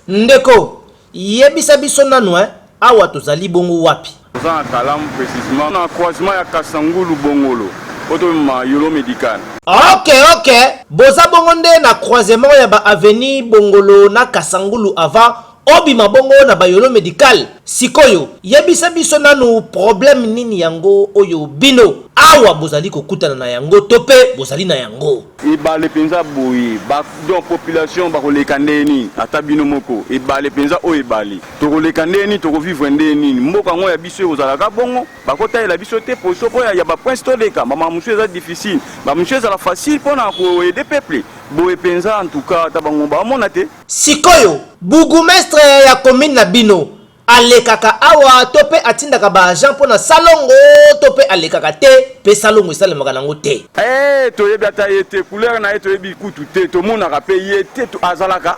Ndeko, yebisa biso nanu hein, awa tozali bongo wapi? Toza na Kalamu precisement na croisement ya Kasangulu Bongolo po tobima Yolo Medical. Ok ok, boza bongo nde na croisement ya ba avenue Bongolo na Kasangulu avant obima bongo na ba Yolo Medical? Sikoyo yebisa biso nanu problème nini yango oyo bino awa bozali kokutana na yango to pe bozali na yango? Ebale penza boye ba donc population bakoleka ndenge nini ata bino moko ebale penza oyo ebale tokoleka ndenge nini toko vivre ndenge nini mboka yango ya biso ekozala ka bongo bakotalela biso te position po ya ba prince toleka ba makambo mosusu eza difficile ba mosusu ezala facile pona ko aider peuple boye penza en tout cas ata bango baomona te. Sikoyo bourgoumestre ya commune na bino Alekaka awa to pe atindaka ba agents pona salongo to pe alekaka te pe salongo esalemaka nango te. Eeh toyebi ata ye te couleur na ye toyebi kutu te tomonaka pe ye te azalaka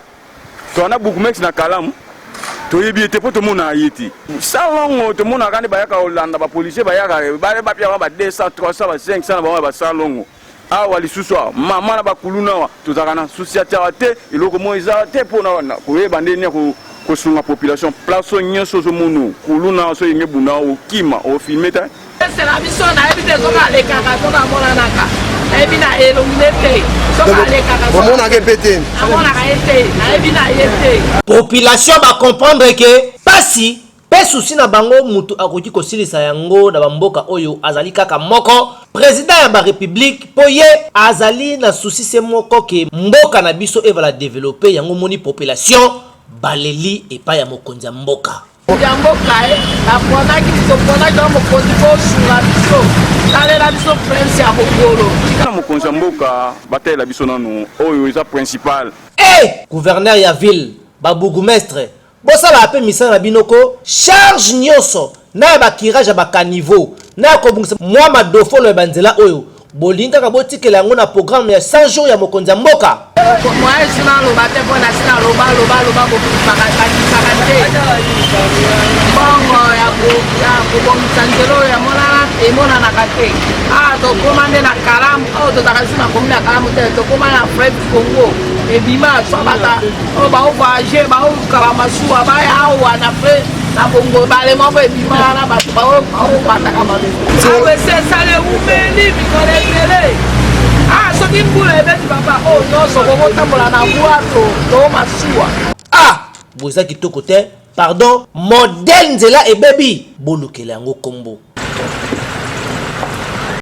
toza na bourgmestre na kalamu toyebi ye te po tomonaka ye te salongo tomonaka nde bayaka kolanda ba policier bayaka ba ba 200 300 ba 500 na bango ya ba salongo. Awa lisusu awa mama na ba kuluna awa tozalaka na souci ya tiawa te eloko moko eza te mpo na koyeba nde nini ya kosunga population place oyo nyonso ozomona kuluna soki enge bunda okima ofilme te. Esela biso nayebi te soki alekaka soki amonanaka nayebi na elongi ne te soki alekaka omonaka ye mpe te amonaka ye te nayebi na ye te. Population ba comprendre que pasi Pe souci na bango mutu akoki kosilisa yango na ba mboka oyo azali kaka moko president ya ba republique po ye azali na souci se moko ke mboka na biso evala developper yango omoni population baleli epai ya mokonzi ya mboka. Mokonzi ya mboka e baponaki toponaki yo mokonzi po osunga biso talela biso prince ya bokolo. Tika mokonzi ya mboka batalela biso nanu oyo eza principal. Eh! Gouverneur ya ville, ba bourgoumestres, Bosalaka pe misala na bino ko, charge nioso na ya ba curage ya ba caniveaux na ya kobongisa mua madofolo ya ba nzela oyo bolingi kaka botikela yango na programme ya 100 jours ya mokonzi ya mboka? Moyen esi naloba te mpo nasi naloba loba loba bokipaka bakipaka te mbongo ya kobongisa nzela oyo emonanaka te awa tokoma nde na kalamu oyo tozalaka lisusu na komi ya kalamu te tokoma na fleuve congo ebima swabata oyo bao voyage baoluka bamasuwa baya awa na pe na bongo bale moko ebima wana bato baobataka mabe esala ewumeli mikolo ebele ah soki mbula ebeti papa oyo nyonso kokotambola na bwato to masuwa. Ah! Boza kitoko te pardon modèle nzela ebebi bolukela yango kombo.